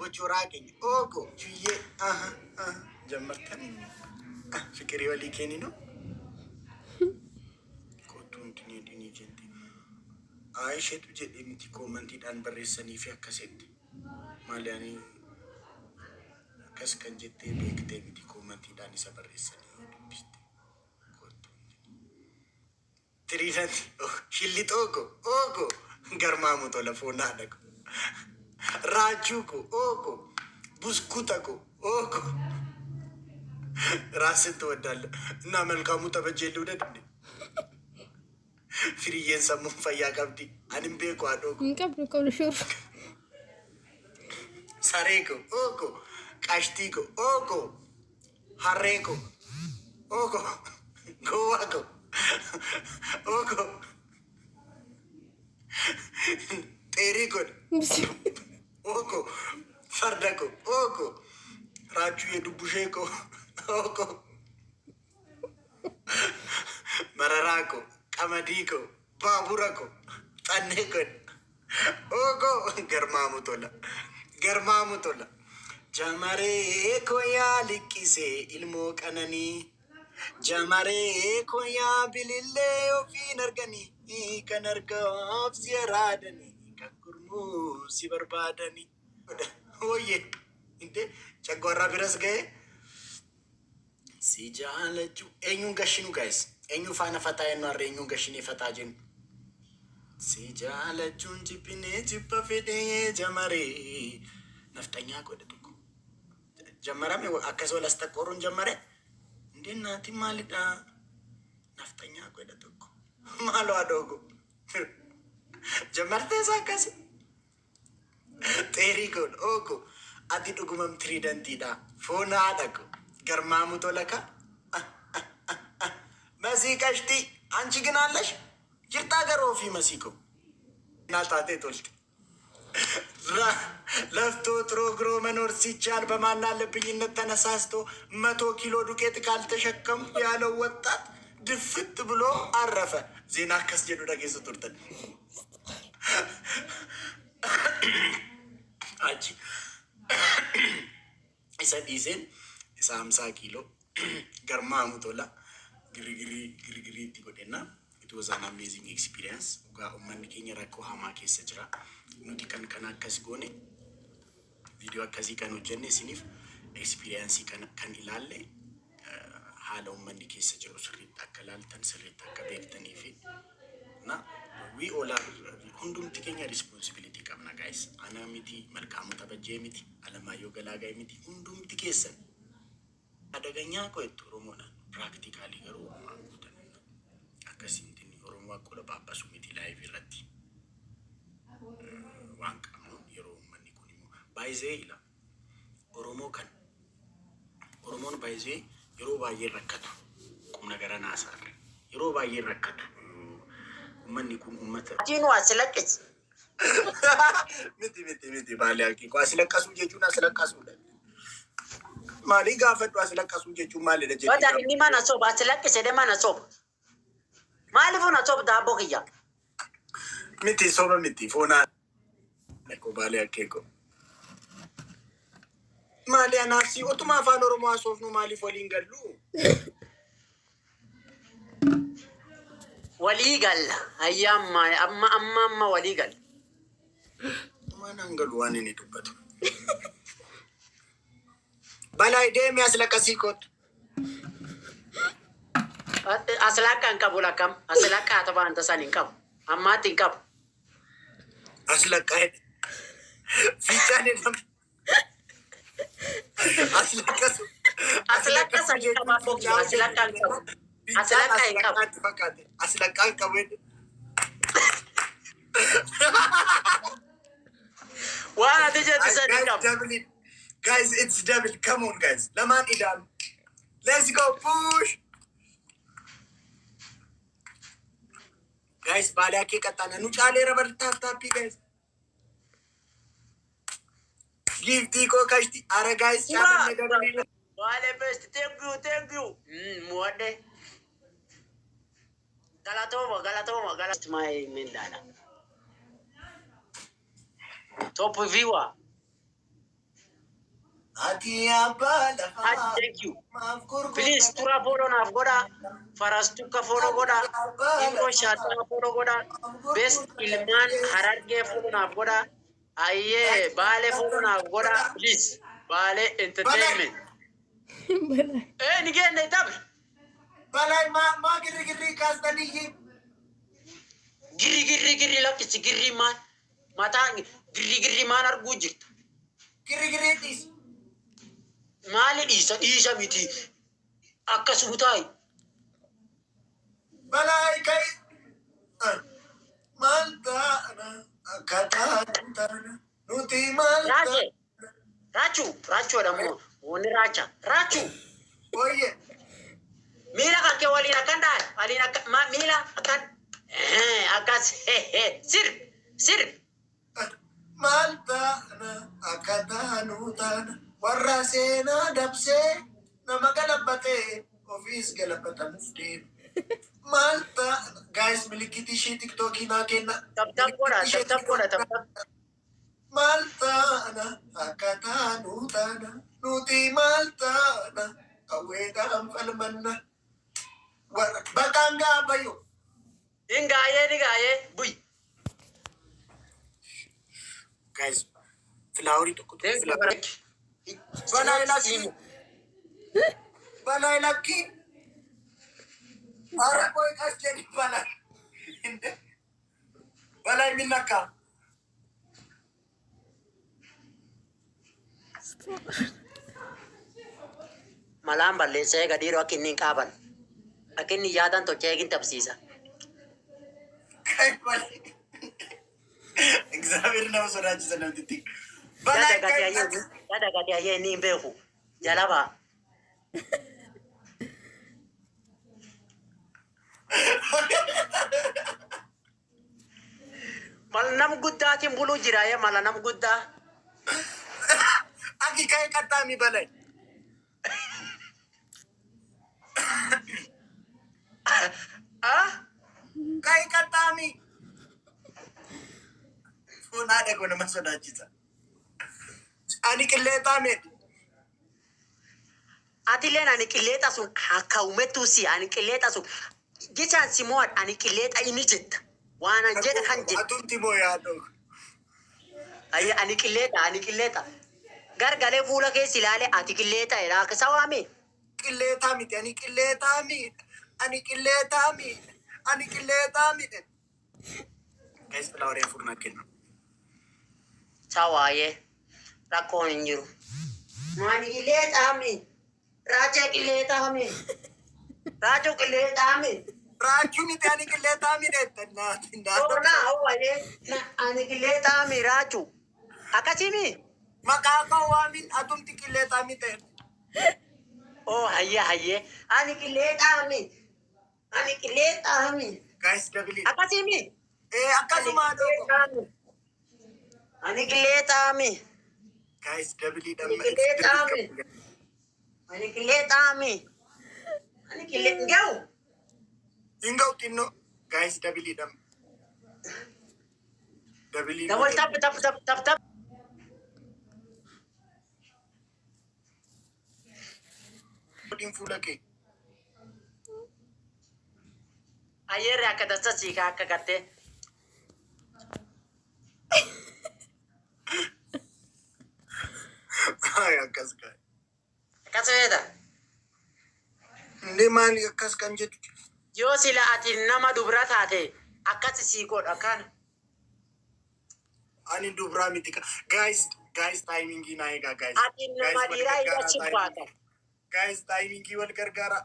Bochoraa keenya ooko juyyee aha aha ጀመርተን fikirii walii kenninu kootu intini dinii jette isheetu jedhee miti commentiidhaan barreessanii fi akkasitti maali ani akkas kan jettee beektee miti commentiidhaan isa barreessanii dubbiste kootu tiriidanti shillixoo ko ooko garmaamu tola foonaadha ko raachuu ko ooko buskuta ko ooko ራስን ትወዳለህ እና መልካሙ ተበጀ ልውደድ እንዴ? Firiyyeen sammuun fayyaa qabdi. Ani hin beeku haadhoo ko. Hin qabdu, hin qabdu shuur. Saree ko ooko qashtii ko ooko harree ko ooko gowwaa ko ooko xeerii ko ooko farda ko ooko raachuu የዱቡሼ ko ooko mararaa ko qamadii ko baabura ko xannee ko ooko garmaamu tola garmaamu tola jamaree ko yaa liqqisee ilmoo qananii jamaree ko yaa bilillee ofiin arganii kan argaaf si araadanii kan gurmuu si barbaadanii ወየ እንዴ ጨጓራ biras ga'e si jaalachuu eenyuun gashinu guys eenyu faana fataa jennu harree eenyuun gashinee fataa jennu si jaalachuun jibbinee jibba fedhee jamaree nafxanyaa godhe tokko ጀመረም akkas wal astaqqooruun ጀመረ እንዴ እናቲ maalidha nafxanyaa godhe tokko maaloo adoogo ጀመርtee isaa akkasi xeerii godhu ooko ati dhugumam tiriidantiidha foon haadha ko garmaamu tola ka masii qashtii አንቺ ግን አለሽ jirtaa garuu ofii masii ko ናታቴ tolte ለፍቶ ጥሮ ግሮ መኖር ሲቻል በማናለብኝነት ተነሳስቶ 100 ኪሎ ዱቄት ካልተሸከምኩ ያለው ወጣት ድፍት ብሎ አረፈ። ዜና akkas jedhu dhageessu turtan. Achi isa dhiiseen isa 50 kiiloo garmaamu tola girgirii girgiriitti godhenna. It was an amazing experience. Dhugaa uummanni keenya rakkoo hamaa keessa jira. Nuti kan kana akkas goone viidiyoo akkasii kan hojjenne isiniif experience kana kan ilaalle haala uummanni keessa jiru sirriitti akka ilaaltan sirriitti akka beektanii fi na we all are hundumti keenya responsibility qabna guys. Ana miti, Malkaamuu Tabajjee miti, Alamaayyoo Galaagaay miti, hundumti keessan adaganyaa ko jettu Oromoodhaan practically garuu Oromoo guutan akkasiin Oromoo akka ola baabbasu miti live irratti waan qabnu yeroo uummanni kun immoo baay'ee ila Oromoo kan Oromoon baay'ee yeroo baay'ee rakkatu qubna gara naasaarra yeroo baay'ee rakkatu uummanni kun uummata Atiin waa si laqqisi. Miti miti miti baalee harki as laqqasuu jechuun as laqqasuudha. Maalii gaafadhu as laqqasuu jechuun maalidha jettee Wata inni mana soba as laqqise de mana soba. Maaliifuu na soba daabboo kiyya? Miti soba miti foonaa ko baalee akkeeko. Maali anaaf si otuma afaan Oromoo haasofnu maaliif waliin gallu? Walii galla. Hayya amma amma amma amma walii galla. Waan hangalu waan inni dubbatu. Balaa deemi as laqqasii kootu. As laqqa hin qabu lakkam. As laqqaa ta'an tasan hin qabu. Ammaatti hin qabu. As laqqaa jedhe. Fiicaan jedhama. As laqqasu. As laqqasa hin qabu abboo kiyya. As laqqa hin qabu. As Fiicaan laqqa as hin qabu. laqqaatti fakkaate. As laqqaa hin qabu jedhe. Waan ati jettu san hin Guys, qabu. double it. Guys, it's double. Come on, guys. Lamaan idaan. Let's go. Push. Guys, baalee akkee qaxxaana. Nu caalee rabar tap tapii guys. Giiftii koo kashti. Ara guys, caalanne double. Baale best, thank you, thank you. Muwadde. Galatooma, galatooma, galatooma. My mindala. Top viewer. Ati abbaa lafaa Thank you. maaf Please gurgurta. tura follow naaf godhaa. Farastukka follow godhaa. Ibro Shaataa follow godhaa. Best ilmaan Harargee follow naaf godhaa. Ayyee Baalee follow naaf godhaa. Please. Baalee entertainment. Balaa. Eh ni geenne taphni. Balaa maa maa girri kaastanii? Girri girri girri lakkisi, girri maal? Mataa girri girri maal arguu jirta? Girri girri dhiis. Maali dhiisa? Dhiisa miti. Akkasuma taa'i. Balaa kai maal taana akka taanu taana nuti maal Raache. taana. Raachuu. Raachuudha moo? Wanni raacha. Raachuu. Oye. Miila kan kee waliin akkan dhahan. Waliin akka miila akkan. Akkas sirb sirb. Maal taana akka taanu taana, warra seenaa dabsee nama galabbatee ofiis galabbatamuuf deema. Maal taana, guys, milikitii ishee TikTokii naa kenna. Tap tap godha, tap tap godha, tap tap. Maal taana akka taanu taana nuti maal taana qawweedhaan falmanna. Bakkaan gaabbayo. Hin gaayee, ni gaayee bu'i. Guys, flowerii tokko tokko Thank you. Flowerii. Balaa lakkii. Balaa lakkii. Ara ቆይ ቀስ jedhi balaa. እንደ በላይ የሚነካ Malaan balleessa eega dhiiroo akka inni hin qaaban. Akka inni yaadan tolchee eegin tapsiisa. ቀይ በላይ እግዚአብሔር nama sodaachisa namtitti. በላይ Yaada gadi ቀይ ayyee, yaada gadi ayyee inni hin beeku. Jala ba'a. Mala nam guddaatiin buluu jira yee, mala nam guddaa. Aki ቀይ ቀጣሚ በላይ Ah? ቀይ ቀጣሚ fuunaa dhaqu nama sodaachisa. Ani qilleexaa meedhi. Atilleen ani qilleexa sun akka uumettuu si ani qilleexa sun jechaan si mo'adha, ani qilleexa inni jetta. Waan an jedha kan jedha. Atumti moo yaadoo. Ayyee, ani qilleexa, ani qilleexa. Gargalee fuula keessa ilaale, ati qilleexa jedha akka isa waame. Qilleexaa miti, ani qilleexaa miidha. Ani qilleexaa miidha. Ani qilleexaa miidha. Guys, flowerii afur naa kenna. Sawaayee rakkoon hin jiru. Ani qilleexaa mi? Raachee qilleexaa mi? Raachuu qilleexaa mi? Raachuu miti, ani qilleexaa miidha. Oona hawwaayee ani qilleexaa mi raachuu? Akkasii mi? Maqaa koo waamin, atumti qilleexaa miti. Oh, hayyee hayyee, ani qilleexaa mi? Ani qilleexaa mi? Guys, double. Akkasii mi? Eh, akkasuma haadhoo. Ani qilleexaa mi? Guys, double. Ani qilleexaa mi? Ani qilleexaa mi? Ani qillee gahu. Hin ga'u xinnoo. Guys, double dhamma. Double. Double tap tap tap tap tap. Godin fuula kee. Ayyeerri akka dasta siikaa akka gartee. Ay, akkas gaa'e. Akkas feeta. Indee maali akkas kan jedhu? Yoo sila ati nama dubra taate akkas sii godha kana. Ani dubraa miti. Guys, guys, timingii naa eegaa guys. Ati nama Guys, wal dhiiraa gargaaraa hidhachi timingii. baata. Guys, timingii wal gargaaraa.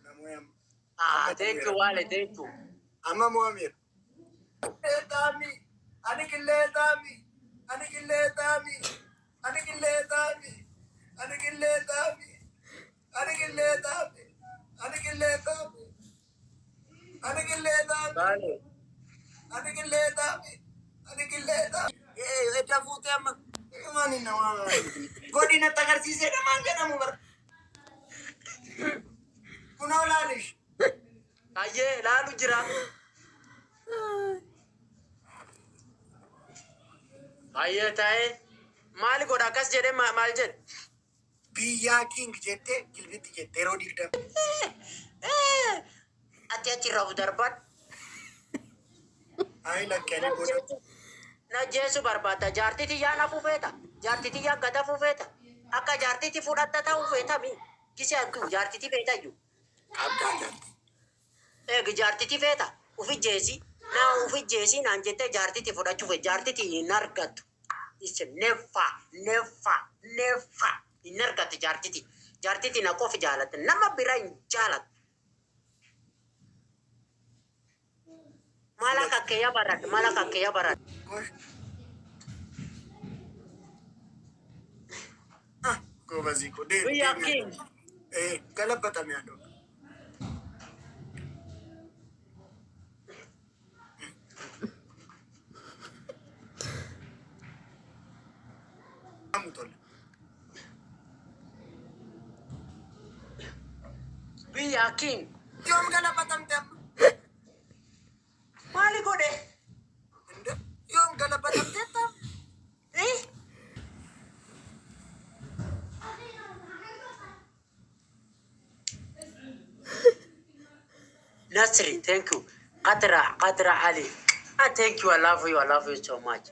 Namoonni amma. Ah, thank you Waale, thank you. Amma mo'ameera. Qilleexaami. Ani qilleexaami. Ani qilleexaami. Ani qilleexaami. Ani qilleexaami. Ani qilleexaami. Ani qilleexaami. Ani qilleexaami. Waale. Ani qilleexaami. Ani qilleexaami. Ee, edda fuutee amma. Maani nama godina agarsiiseedha maan jedhamu bara. Kunoo laalish. Ayyee, laalu jira. Ayyee, taa'ee. Maali godha akkas jedhee maal jedhe? Biyyaa king jettee gilbitti jette yeroo 20. Ati achirraa of darban. Ayi lakki ani booda. Na jeesu barbaadda. Jaartii tiyyaa na fufeeta. Jaartii tiyyaa gada fufeeta. Akka jaartiitti fudhatta ta'uu feeta mi? Kisi hantu jaartiitti feeta iyyuu. Qabdaa jaartii. Eegi jaartiitti feeta. Ufi jeesi. Na ufi jeesi naan jettee jaartiitti fudhachuu feeta. Jaartiitti hin argattu. It's never, never, never. Hin argattu jaartiitti. Jaartiitti na qofi jaalatta. Nama biraa hin jaalattu. Maal akka keeyya baradhu. Maal akka keeyya baradhu. Gosh. Goobazii koo deemi. Biyya deemi. king. Galabbatame yaadoo. Tola. Biyya king. Yoom galabbatamte amma? Maali godhe? Inde yoom galabbatamteetta? Eh? Nasri, thank you. Qatra, Qatra Ali. Ah, thank you. I love you. I love you so much.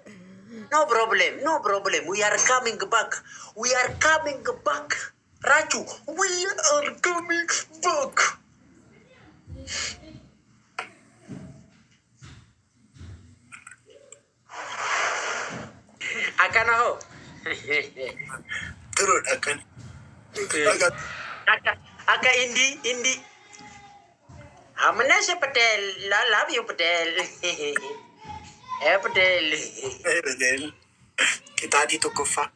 No problem. No problem. We are coming back. We are coming back. Raju, we are coming back. Akkana hoo? Turuudha akkana. Akka akka indi indi. Hamna Patel, I love you Patel. Eh Patel. Qixaaxii tokkoffaa.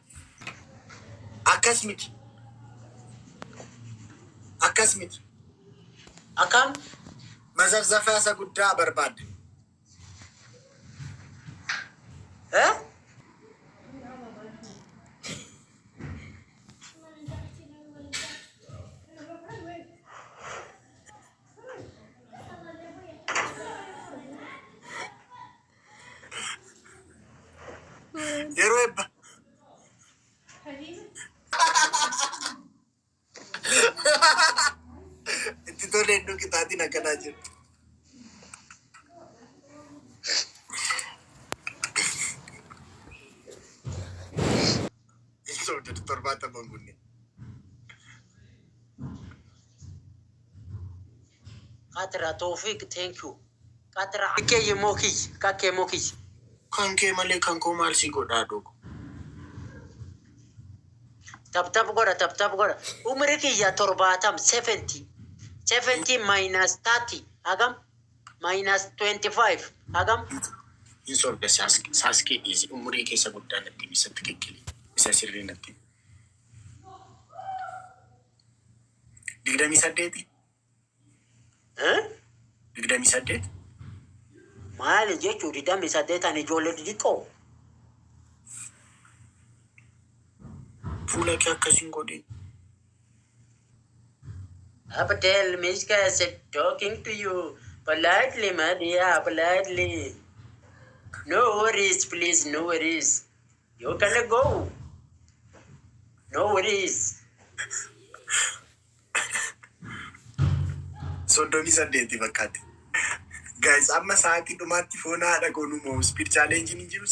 Akkas miti. Akkas miti. Akkam? Mazafzafaa isa guddaa barbaadde. Eh? Yeroo eebba. Itti tolee iddoo qixaaxiin akkanaa jiru. Hin sobdu 70 kunne. Qatra Tawfiq, thank you. Qatra kee mokij, kakkee mokij. Kan kee malee kan koo maal si godhaa dogo? Tap tap godha, tap tap godha. Umri kiyya 70, 70. 70 minus 30 hagam? Minus 25 hagam? Hin sobda saaskee dhiisi umurii keessa guddaa natti himi isatti kikkili isa sirrii natti himi. 28? Eh? 28? Maali jechuu 28 ani ijoollee xixiqqoo? Fuula kee akkas hin godhin. Abdel Mishka is talking to you politely, my dear, politely. No worries, please, no worries. You can go. No worries. 38 fakkaate. Guys, amma sa'aatii dhumaatti foon haadha goonu moo speed challenge hin jiru.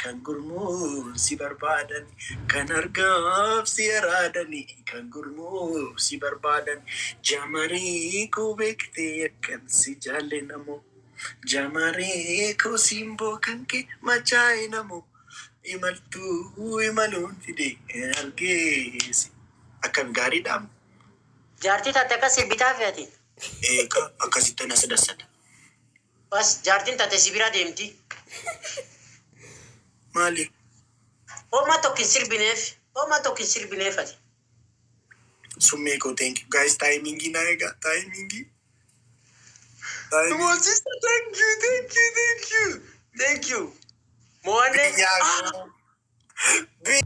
Kan gurmuun si barbaadan, kan argaaf si araadani, kan gurmuun si barbaadan, jamarii koo beektee akkan si jaalle namoo, jamarii koo simboo kan kee machaa'e namoo, imaltuu imaluun fide argeesi. Akkam gaariidha. Jaartii taate akka sirbitaa fe'ati. Eega akkasitti na sadassata. Bas jaartiin taate si bira deemti. Maali? Homaa tokko hin sirbineef. Homaa tokko hin sirbineef ati. Summee koo, thank you. Guys, timingii na eega, timingii. Timingii. Mosisa, thank you, thank you, thank you. Thank you. Mo'anne. Biyyaa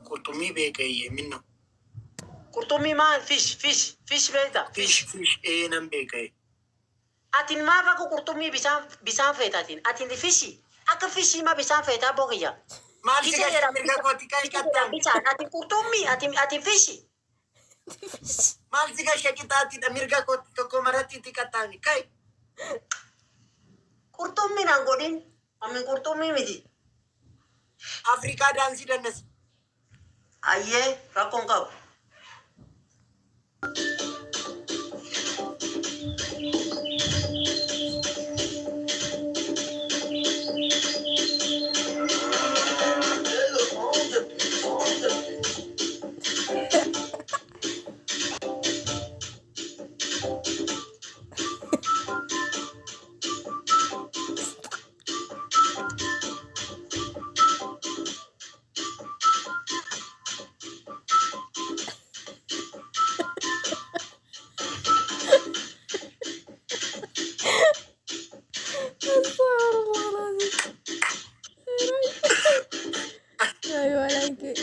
qurxummii beeka iyyee minna. Qurxummii maal? Fish, fish, fish beekta? Fish, fish ee nan beeka. Atin maaf akka qurxummii bisaan feeta atin? Atin fishi. Akka fishii ma bisaan feetaa boqiyya? Maal si Kisee galcha jedha mirga kooti kan bisaan qaxxaame. Bisaan ati qurxummii ati fishi. Maal si galcha qixaatiidha mirga kooti tokko maratti itti qaxxaame. Kai. Qurxummii naan godhin. Amin qurxummii miti. Afrikaa daansii dannas. Ayyee, rakkoon qabu. استغفر الله العظيم. ايوه like.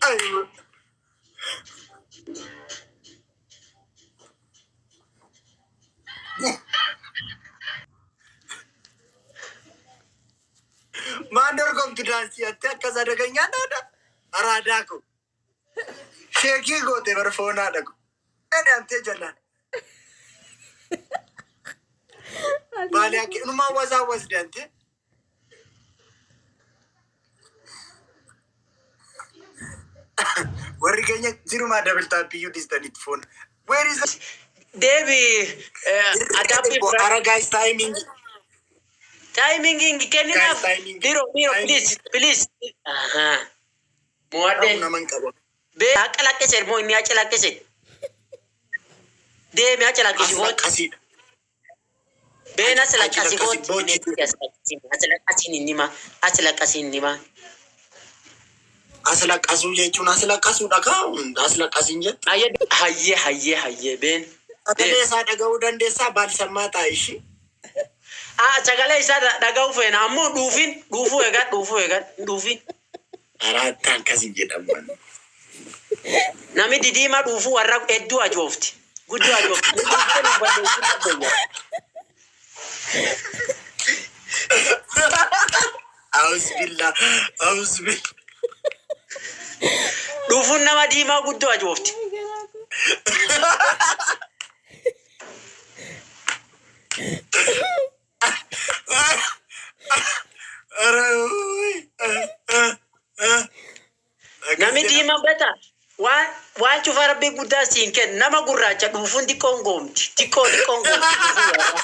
Aywa. Maan dorgomtu daansii atti akkas adaganyaa dhaadha. Araadaa ko. Sheekii goote barfoonaa dhagu. Dhadhamtee jallaan. Baali akka inumaa wasaa wasdante. Warri keenya jirumaa double tapiyyuu dhiistanitti foon. Where is the Deebi adabbii bira. Ara guys, timing. Timing kenninaaf. Guys, timing. Biro, biro, Timing. Please, please. Ahaa. Mo'adhe. Naman qaba. Bee haa calaqqise immoo inni haa calaqqise. Deemi haa calaqqisi. As laqqasiidha. Been as Achi laqqasi laqqasi kooti. boochitu. As laqqasiin inni hima. As laqqasiin inni hima. As laqqasuu jechuun as laqqasuudha kaa as laqqasiin jettu. Hayyee hayyee hayyee hayyee been. Sagalee Been. isaa dhaga'uu dandeessaa baalsammaa ta'a ishii. Ah, sagalee isaa dhaga'uu feena ammoo dhuufin dhuufuu eegan dhuufuu eegan dhuufin. Araattaa akkas hin jedhamu. Namni didiimaa dhuufuu warra hedduu ajoofti. Guddoo ajoofti. Nu dhuuftee nu balleessuu dandeenya. Auzubillah, auzubillah. Dhuufuun nama diimaa guddoo ajoofti. Namni diimaan bata waan waan cufa rabbii guddaa siin kennu nama gurraacha dhuufuun xiqqoon goomti. Xiqqoo xiqqoon goomti dhuufuu warra.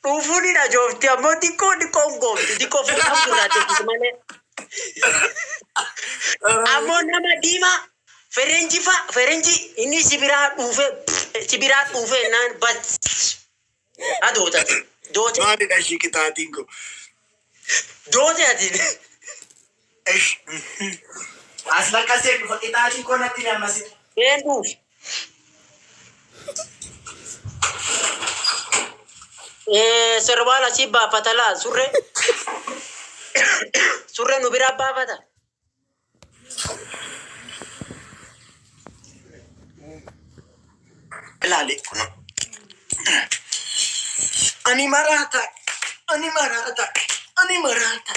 Dhuufuun hin ajoofti ammoo xiqqoo xiqqoon goomti. Xiqqoo fuudhan gurraacha malee. Ammoo nama diimaa ferenji fa ferenji inni si biraa dhuufee si biraa dhuufee naan bas adootati. Doote Maalidha ishii qixaatiin kun? doote ati. As laqqasee dhufa qixaatiin koo natti nammasit. Een dhuufi. Sirbaal asii baafata laa surree surree nu biraa baafata. Ilaali kun. Ani maraata, ani maraata, ani maraata,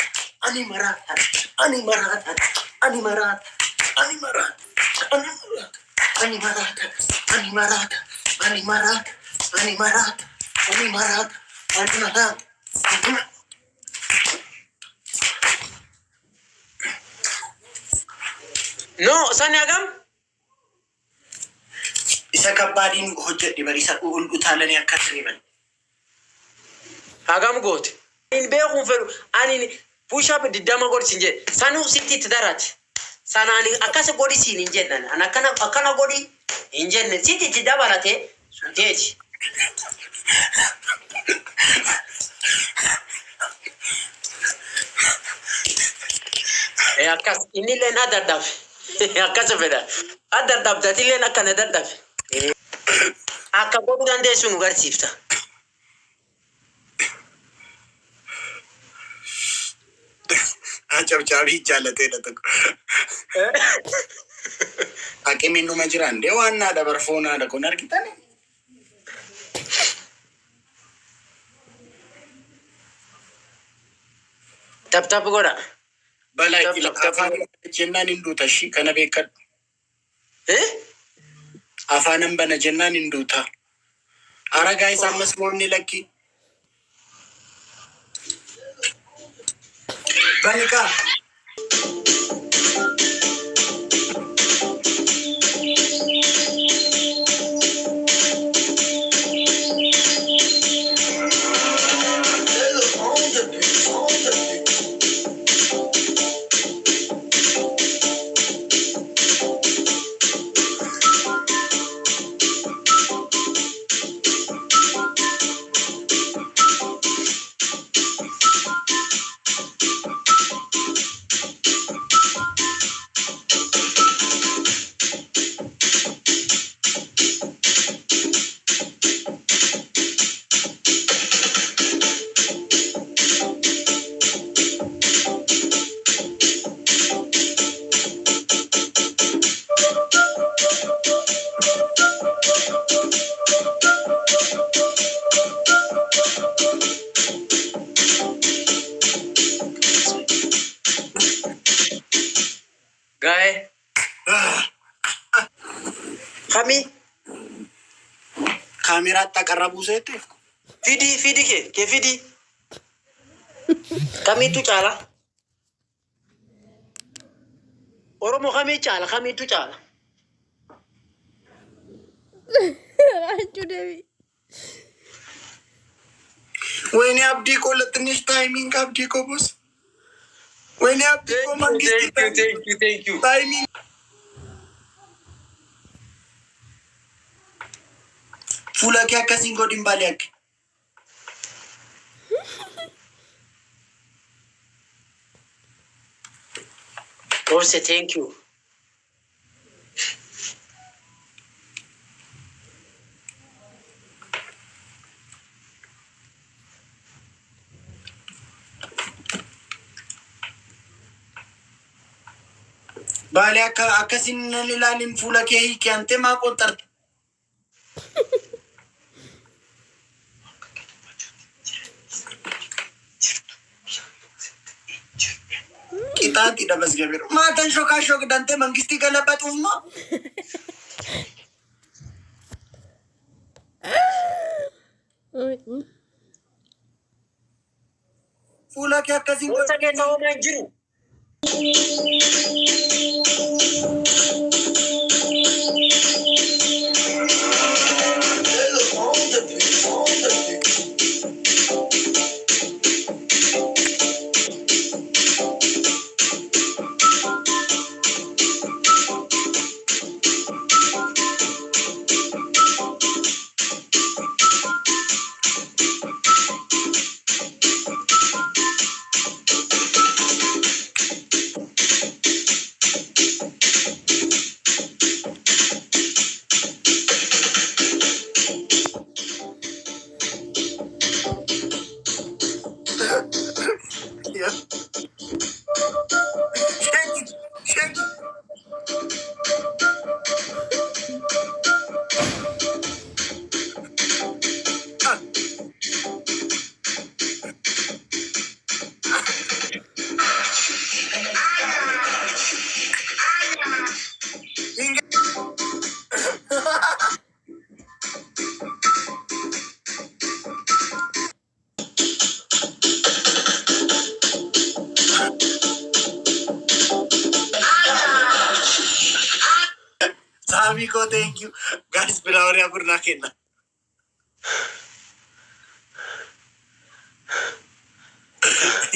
ani maraata, ani maraata, ani maraata, ani maraata, ani maraata, ani maraata, ani maraata, ani maraata, ani maraata, ani maraata, ani maraata. No sani hagam? Isa kabbaadiin hojjedhe bari isa ol utaalanii akkas riban. Hagam goote. Ani beekuun fedhu ani push up 20 godhi jedhe sanuu sitti itti darati. Sanaan akkas godhi siin hin jennan ani akkana akkana godhi hin jenne sitti itti dabalate sun teeti. Akkas innilleen adda dadhabe akkas fedha adda dadhabdatilleen akkana dadhabe. Akka godhuu dandeessu nu garsiifta. Cabcaabii jaallateedha tokko. Haqimiin dhuma jiraan dee waan naadha barfoonaadha kun argitani. Tap tap godha. Balaa Tap tap tap. afaan jennaan hin duuta ishii kana beekadhu. Eh? Afaanan bana jennaan hin duuta. Aragaa isaa ammas moomni lakki. Banikaa. Gaa'e. Kami Kaameraatti aqarrabuu seete. fidii fidii kee kee fidii. Kamiitu caala? Oromoo kamii caala? Kamiitu caala? Raachuu deebi. ወይኔ አብዲ እኮ ለትንሽ ታይሚንግ አብዲ እኮ ቦስ ወይኔ አብዲ እኮ መንግስት Thank you. ታይሚንግ Fuula kee akkasiin godhin baale akka. Obse, thank you. Baale akka akkasiin nan ilaalin, fuula kee hiikee antee maa qoxxarte? Qixaaxiidha masgabeeru. Maatan shokaa shok dantee mangistii galabaxuuf moo? Fuula kee akkasiin Gorsa keessa homaa hin jiru. Shake it, shake it. Ah. Saami koo, thank you. Guys, flowerii afur naa kenna.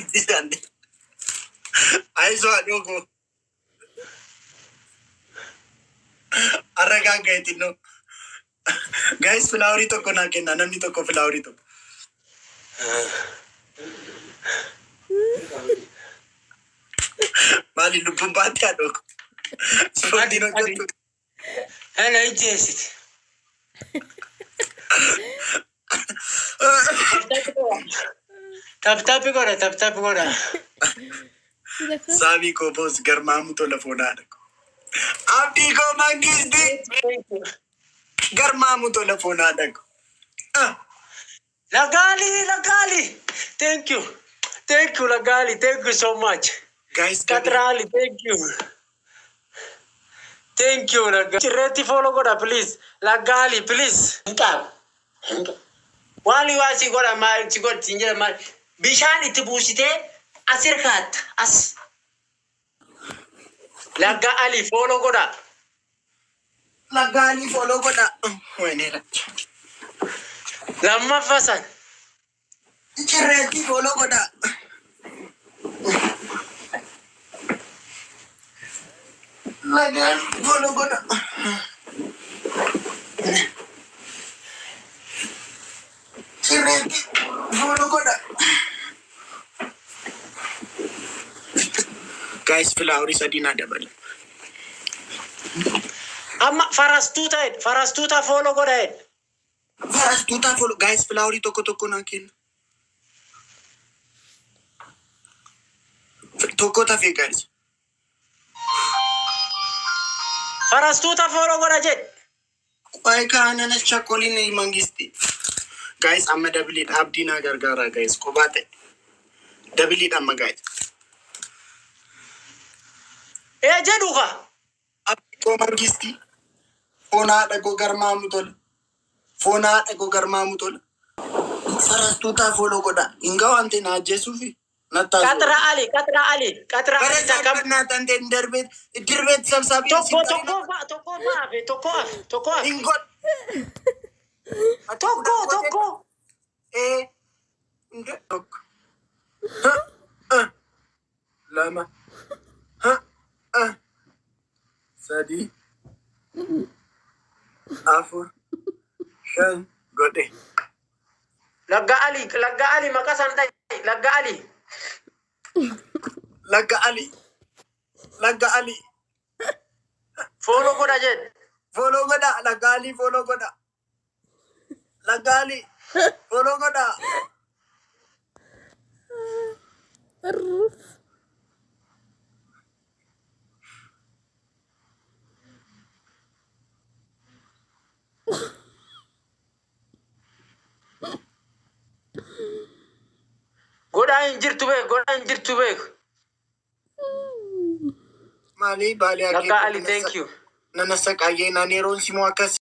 Itti daandee. Ayisoo adoo koo. Arragaa xinnoo. Guys, flowerii tokko naa kenna. Namni tokko flowerii tokko. Maali, lubbuun baatti adoo koo? Ispoortiin hojjettu. Ana ijjeessite. Tap tap godha, tap tap godha. Saami koo boos garmaamu tola foonaadha. Abdii koo mangisti garmaamu tola foonaadha. Ah. Lagaali, Lagaali. Thank you. Thank you, Lagaali. Thank you so much. Guys, Katraali, thank you. Thank you, Lagaali. Cirreetti follow godha, please. Lagaali, please. Hin qabu. Hin qabu. Waan waa si godha, maal si godhi siin jedha maal. Bishaan itti buusitee as hirkaatta as. Lagga Ali follow godha. Lagaali follow godha. Wayneera. Lammaffaa san. Cirreetti follow godha. Lagaali follow godha. Cirreetti follow godha. Guys, flowerii sadii naa dabala. Amma farastuuta jedhe, farastuuta follow godha jedhe. Farastuuta follow. Guys, flowerii tokko tokko naa kenna. Tokko tafee, guys. Farastuuta follow godha jedhe. Qoy kaananas chakkoliin mangisti. Guys, amma doubleiidha. Abdii naa gargaara, guys. Kophaa ta'e. Doubleiidha amma, guys. Ee jedhu ka. Abdii koo mangisti. Foon haadha koo garmaamu tola. Foon haadha koo garmaamu tola. Farastuutaa follow godha. Hin ga'u ante na ajjeesuufi. Nattaa Qatra Ali, Qatra Ali, Qatra Ali takam. Dirbeet sabsaabii. Tokko tokko fa tokko fa hafe, tokko hafe, tokko hafe. Hin godh. Tokko tokko. Ee. Tokko. Ha. Ah. Lama. Ha. Ah. Sadii. Afur. Shan. Godhe. Lagga Ali, Lagga Ali maqaa san dhayi. Lagga Ali. Lagga Ali. Lagga Ali. Follow godha jedhe. Follow godha. Lagga Ali follow godha. Lagga Ali. Follow godha. Arruf. Godhaa hin jirtu beek, godhaa hin jirtu beek. Maali baalee Lagga Ali, thank you. Nana saqaayee naan yeroon simoo akkas.